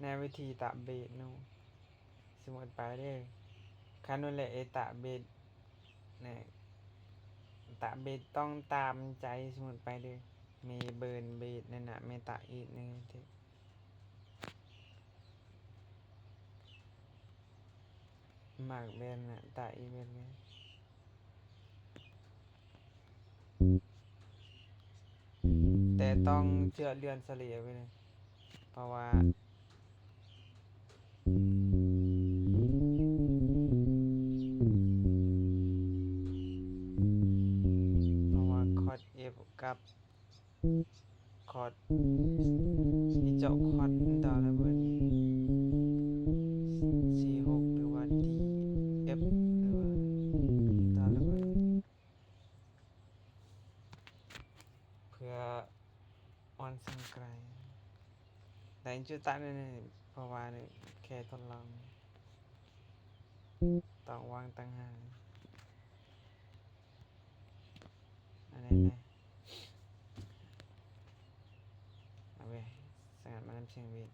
ໃນວິທີຕະເບດເນາະ ສົມມຸດໄປເດີ ຄັນວ່າແຫຼະເອຕະເບດ ແນະ ຕະເບດຕ້ອງຕາມໃຈ ສົມມຸດໄປເດີ ເມເບີນເບດນັ້ນນະ ເມຕະອີດນີ້ເດີ ມັກແບບນັ້ນນະ ຕະອີດແບບນີ້ ແຕ່ຕ້ອງເຈື່ອນສະເລ່ຍໄວ້ເດີ ເພາະວ່າ ເພາະວ່າຄອດເອັຟກັບຄອດ ມີເຈາະຄອດດາວລະເບີດ ຊີຫົກ ຫຼືວ່າດີເອັຟ ຫຼືວ່າດາວລະເບີດ ເພື່ອອ່ອນສັງໄກ ແຕ່ຈຸດຕັດນີ້ ເພາະວ່າແຄ່ທົດລອງ ຕ້ອງວາງຕ່າງຫາກ ອັນນີ້ນະ ເອົາເວີຍ ສະຫງັດມານຳສຽງເວດ.